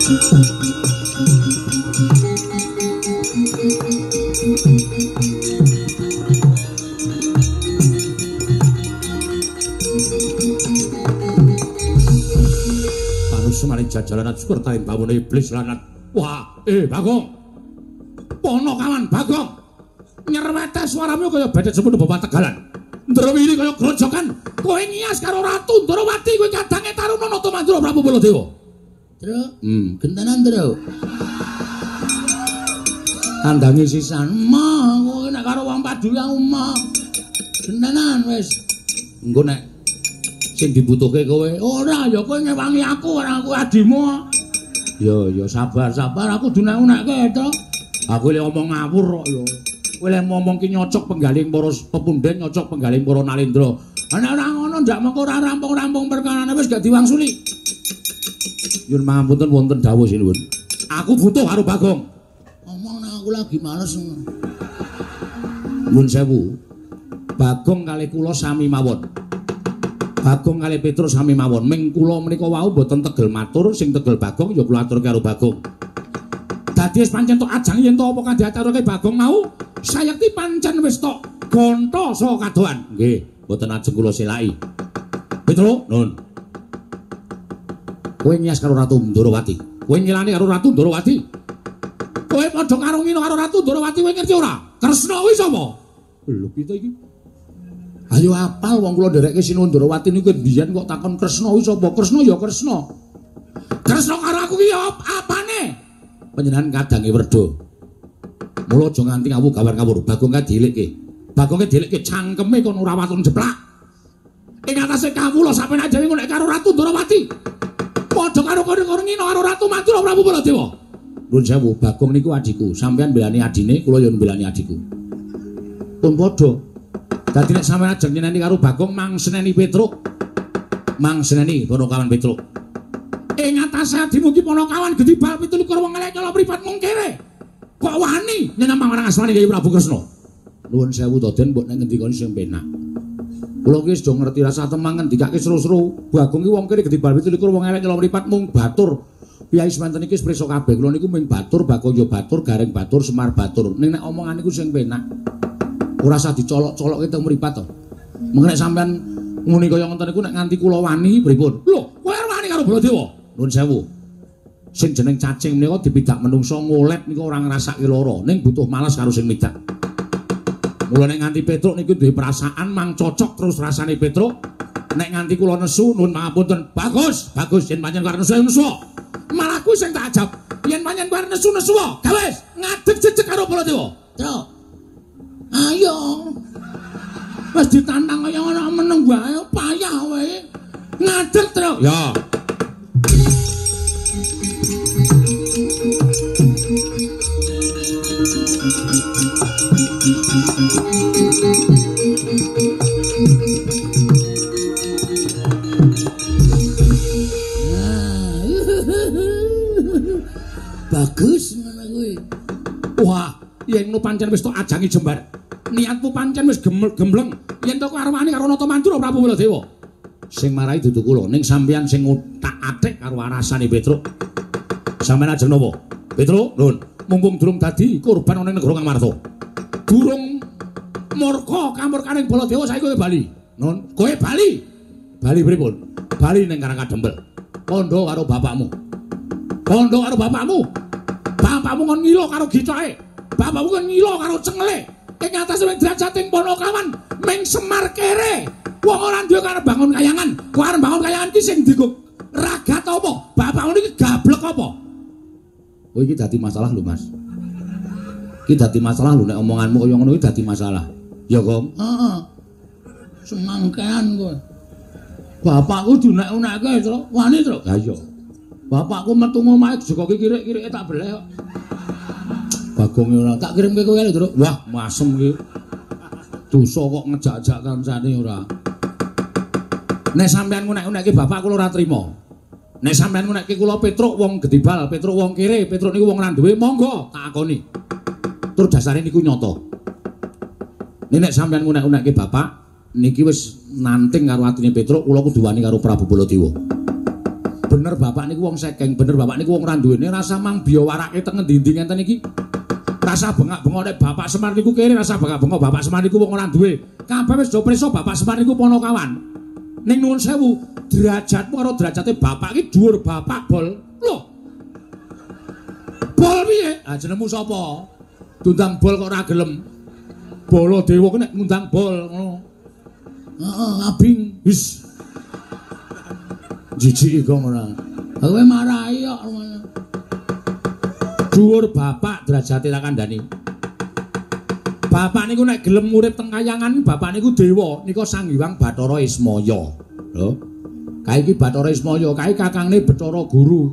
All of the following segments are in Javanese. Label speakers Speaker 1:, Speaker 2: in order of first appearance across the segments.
Speaker 1: Panusemaning jajalanan syukur taring bawone iblis lanat. Wah, Bagong. Ponokawan Bagong. Nyerwete suaramu kaya becet semono bapak Tegalan. Ndrewiri kaya grojokan. Kowe ngias karo Ratu Ndorowati, kowe kadange Taruna Nata Mandura Prabu Baladewa.
Speaker 2: Truk, gentenan truk. Tandange sisan. Mah, kowe nek karo wong paduli aku mah. Gentenan wis.
Speaker 1: Engko nek sing dibutuhke kowe,
Speaker 2: ora ya kowe ngewangi aku, ora aku adimu.
Speaker 1: Ya ya sabar-sabar
Speaker 2: aku dunek-unekke to.
Speaker 1: Aku lek ngomong ngawur kok ya. Kowe lek ngomong ki nyocok penggaling para pepundhen, nyocok penggaling para nalendra.
Speaker 2: Nek ora ngono ndak mengko ora rampung-rampung perkarane wis gak diwangsuli.
Speaker 1: Nyuwun pangapunten wonten dawuh sinuwun. Aku butuh karo Bagong.
Speaker 2: Ngomong nek aku lagi males.
Speaker 1: Nyuwun sewu. Bagong kalih kula sami mawon. Bagong kalih Petruk sami mawon. Ming kula menika wau mboten tegel matur, sing tegel Bagong ya kula atur karo Bagong. Dadi wis pancen tok ajang yen to apa kang diaturake Bagong mau, sayekti pancen wis tok gonta saka kadohan. Nggih, mboten ajeng kula selaki. Petruk, nun. Kowe ngias karo Ratu Ndorowati. Kowe ngilani karo Ratu Ndorowati. Kowe padha karo ngino karo Ratu Ndorowati, kowe ngerti ora? Kresna kuwi sapa? Lho piye to iki?
Speaker 2: Ayo apal wong kula nderekke Sinuwun Ndorowati niku biyen kok takon Kresna kuwi sapa? Kresna ya Kresna.
Speaker 1: Kresna karo aku ki apane? Panjenengan kadange werda. Mula aja nganti ngawur gawar-gawur. Bagong kae dielikke. Bagong kae dielikke cangkeme kon ora waton jeplak. Ing atase kawula sampeyan dhewe nek karo Ratu Ndorowati. Padha karo kono ngino karo Ratu Mandura Prabu Baladewa. Nuwun sewu, Bagong niku adhiku. Sampeyan mbelani adine, kula yo mbelani adhiku. Pun padha. Dadi nek sampeyan ajeng nyeneni karo Bagong mang seneni Petruk. Mang seneni Ponokawan Petruk. Ing atase adimu ki Ponokawan gedhi bal 27 wong elek nyolong mripat mung kere. Kok wani nyeneng marang asmane Kyai Prabu Kresna. Nuwun sewu to Den, mbok nek ngendikane sing penak. Kula ki wis do ngerti rasa temang ngendikake seru-seru. Bagong ki wong kere gedhi bal 27 wong elek nyolong mripat mung batur. Piyai semanten iki wis prisa kabeh. Kula niku mung batur, Bagong ya batur, Gareng batur, Semar batur. Ning nek omongan niku sing penak. Ora usah dicolok-colokke teng mripat to. Mengko nek sampean muni kaya ngoten niku nek nganti kula wani pripun? Lho, kowe wani karo Baladewa? Nuwun sewu. Sing jeneng cacing menika dipidak menungsa ngolet niku ora ngrasake lara, ning butuh malas karo sing midak. Mula nek nganti Petruk niku duwe perasaan mang cocok terus rasane Petruk. Nek nganti kula nesu nuwun pangapunten. Bagus, bagus yen pancen kowe nesu nesu. Malah kuwi sing tak ajab. Yen pancen kowe nesu nesu, gawes ngadeg jejeg karo Baladewa.
Speaker 2: Truk. Ayo. Wis ditantang kaya ngono meneng wae payah wae. Ngadeg, Truk.
Speaker 1: Ya.
Speaker 2: Bagus ngono kuwi.
Speaker 1: Wah, yen no pancen wis tok ajangi jembar. Niatmu pancen wis gembleng. Yen to arwani karo Nata Mandura Prabu Baladewa. Sing marai dudu kula, ning sampeyan sing othak-athik karo arasane Petruk. Sampeyan ajeng napa? Petruk, nun, mumpung durung dadi korban ana ing negara Ngamarta. Durung murka kamurkaning Baladewa saiki kowe bali. Nun, kowe bali. Bali pripun? Bali ning Karang Kadempel. Kandha karo bapakmu. Kandha karo bapakmu. Bapakmu kon ngilo karo githoke. Bapakmu kon ngilo karo cengele. Ing atase wing derajating Ponokawan ming Semar kere. Wong ora duwe karep bangun kayangan. Kowe arep bangun kayangan ki sing dienggo ragat apa? Bapakmu niki gablek apa? Oh iki dadi masalah lho, Mas. Iki dadi masalah lho nek omonganmu kaya ngono iki dadi masalah. Ya, Gong.
Speaker 2: Heeh. Semangkean kowe. Bapakku diunek-unekke, Truk. Wani, Truk.
Speaker 1: Lah iya.
Speaker 2: Bapakku metu omahe jegoki kirik-kirike tak beleh kok.
Speaker 1: Bagong ora
Speaker 2: tak kirimke kowe lho, Truk.
Speaker 1: Wah, masem iki. Dosa kok ngejak-jak kancane ora. Nek sampean ngunek-unekke bapak kula ora trima. Nek sampean ngunekke kula Petruk wong gedibal, Petruk wong kere, Petruk niku wong ora duwe, monggo tak akoni. Tur dasare niku nyata. Nek sampean ngunek-unekke bapak niki wis nanting karo atine Petruk, kula kudu wani karo Prabu Baladewa. Bener bapak niku wong sekeng, bener bapak niku wong ora duwene, rasa mang biyawarake teng ngendi-endi ngenten iki. Rasa bengak-bengok nek bapak Semar niku kere, rasa bengak-bengok bapak Semar niku wong ora duwe. Kabeh wis do prisa bapak Semar niku ponokawan. Ning nuwun sewu, derajatmu karo derajate bapak iki dhuwur bapak bol. Lho. Bol piye? Ah jenengmu sapa? Diundang bol kok ora gelem. Baladewa ki nek ngundang bol ngono.
Speaker 2: Heeh, abing.
Speaker 1: Wis. Jijik kok ora.
Speaker 2: Kowe marahi kok.
Speaker 1: Dhuwur bapak derajate tak kandhani. Bapak niku nek gelem urip teng kayangan, bapak niku dewa, nika Sang Hyang Bathara Ismaya. Lho. Kae iki Bathara Ismaya, kae kakangne Bathara Guru.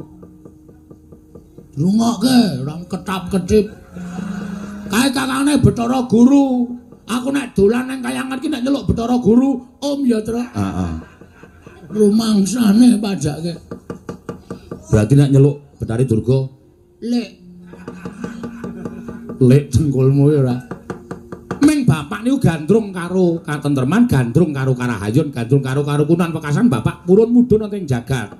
Speaker 2: Rungokke, ora ketap-ketip.
Speaker 1: Kae kakangne Bathara Guru. Aku nek dolan nang kayangan iki nek nyeluk Bathara Guru, Om ya, Truk.
Speaker 2: Heeh. Rumangsane pajake.
Speaker 1: Berarti nek nyeluk Bathari Durga,
Speaker 2: lek.
Speaker 1: Lek cengkulmu ya ora. Ming bapak niku gandrung karo katentreman, gandrung karo karahayon, gandrung karo karukunan wekasan bapak purun mudhun wonten ing jagat.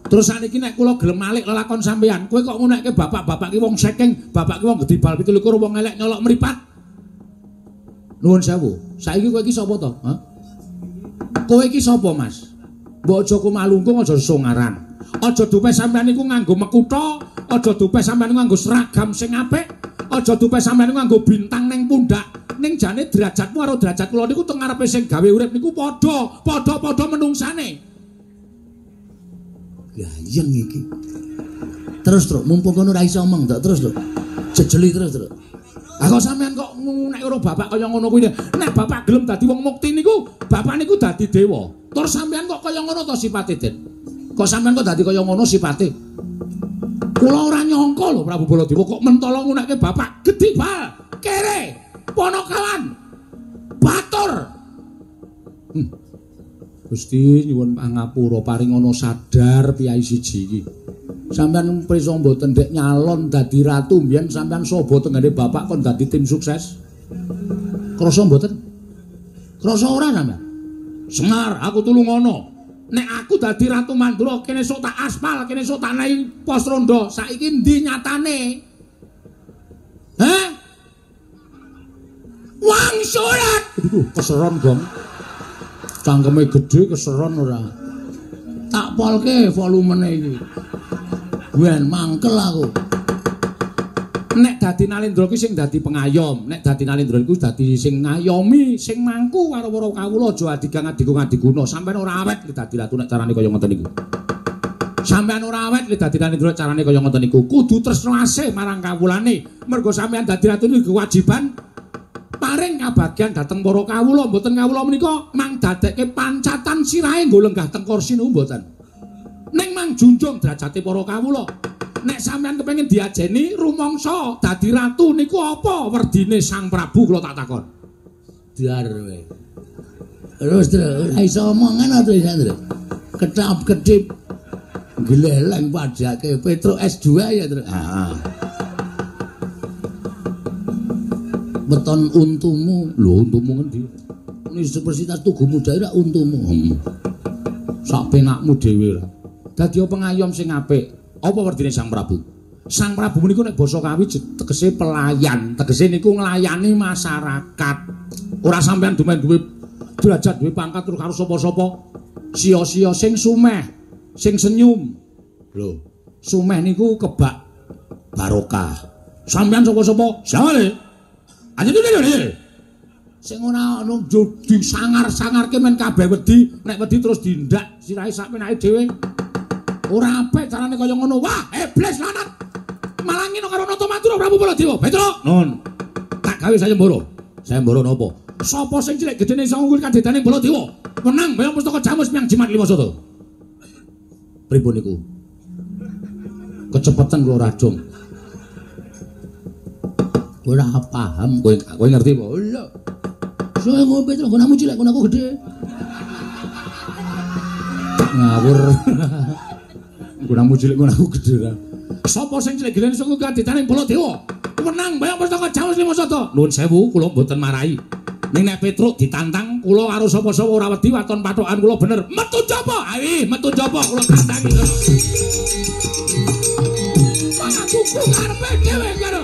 Speaker 1: Terus saniki nek kula gelem malik lelakon sampeyan, kowe kok ngunekke bapak-bapak ki wong sekeng, bapak ki wong gedhe bal 27 wong elek nyolok mripat. Nuwun sewu. Saiki kowe iki sapa to? Hah? Kowe iki sapa, Mas? Mbok aja kumalungkung, aja songaran. Aja dupe sampeyan niku nganggo mekutha, aja dupe sampeyan niku nganggo seragam sing apik, aja dupe sampeyan niku nganggo bintang ning pundak. Ning jane derajatmu karo derajat kula niku teng ngarepe sing gawe urip niku padha, padha-padha menungsane.
Speaker 2: Gayeng iki. Terus, Truk, mumpung kono ora iso omong, Truk, terus, Truk. Jejeli terus, Truk.
Speaker 1: Lah kok sampeyan kok nek karo bapak kaya ngono kuwi. Nek bapak gelem dadi wong mukti niku, bapak niku dadi dewa. Terus sampeyan kok kaya ngono to sipate, Den? Kok sampeyan kok dadi kaya ngono sipate? Kula ora nyangka lho Prabu Baladewa kok mentolo ngunekke bapak gedhi bal, kere, ponokawan, batur. Gusti nyuwun pangapura paringana sadar piyai siji iki. Sampeyan prisa mboten ndek nyalon dadi ratu mbiyen sampeyan saba tenggene bapak kon dadi tim sukses. Krasa mboten? Krasa ora sampeyan? Semar, aku tulungono. Nek aku dadi Ratu Mandura kene sok tak aspal, kene sok tak naik pos rondo. Saiki endi nyatane? Hah? Wang surat. Aduh, keseron gong. Cangkeme gedhe keseron ora.
Speaker 2: Tak polke volumene iki. Ben mangkel aku.
Speaker 1: Nek dadi Nalendra ki sing dadi pengayom, nek dadi Nalendra iku dadi sing ngayomi, sing mangku karo para kawula aja adigang adigung adiguna. Sampeyan ora awet nek dadi ratu nek carane kaya ngoten niku. Sampeyan ora awet nek dadi Nalendra carane kaya ngoten niku. Kudu tresna asih marang kawulane. Mergo sampeyan dadi ratu niku kewajiban paring kabagyan dhateng para kawula. Mboten kawula menika mang dadekke pancatan sirahe nggo lenggah teng kursi niku mboten. Ning mang junjung derajate para kawula. Nek sampeyan kepengin diajeni rumangsa dadi ratu niku apa werdine Sang Prabu kula tak takon.
Speaker 2: Dar kowe. Terus terus ora iso omongan ta terus. Ketap-ketip gleleng pajake Petruk S2 ya terus.
Speaker 1: Heeh.
Speaker 2: Weton untumu.
Speaker 1: Lho untumu ngendi?
Speaker 2: Universitas Tugu Muda ora untumu.
Speaker 1: Sak penakmu dhewe lah. Dadi pengayom sing apik. Apa werdine Sang Prabu? Sang Prabu niku nek basa Kawi tegese pelayan, tegese niku nglayani masyarakat. Ora sampeyan dumen duwe derajat, duwe pangkat terus karo sapa-sapa. Sia-sia sing sumeh, sing senyum. Lho, sumeh niku kebak barokah. Sampeyan sapa-sapa? Sale. Sing ora ono disangar-sangarke men kabeh wedi, nek wedi terus dindak sirahe sak penake dhewe. Ora apik carane kaya ngono. Wah, iblis lanat. Malah ngene karo Nata Madura Prabu Baladewa. Petruk, nun. Tak gawe sayembara. Sayembara napa? Sapa sing cilik gedene iso ngungkul kadedane Baladewa? Menang bayang pustaka jamus miang jimat lima sata. Pripun niku? Kecepetan kula rajung.
Speaker 2: Ora paham.
Speaker 1: Kowe ngerti apa?
Speaker 2: Lho. Soe ngono Petruk, nggonamu cilik, nggonaku gedhe.
Speaker 1: Ngawur. Nggonamu cilik nggonaku gedhe ra. Sapa sing cilik gedene saka kadetane Baladewa? Menang bayang pustaka jamus lima sata. Nuwun sewu kula mboten marahi. Ning nek Petruk ditantang Kula karo sapa-sapa ora wedi waton pathokan kula bener. Metu jaba. Ayo metu jaba kula tandangi. Wah, kuku karepe dhewe karo.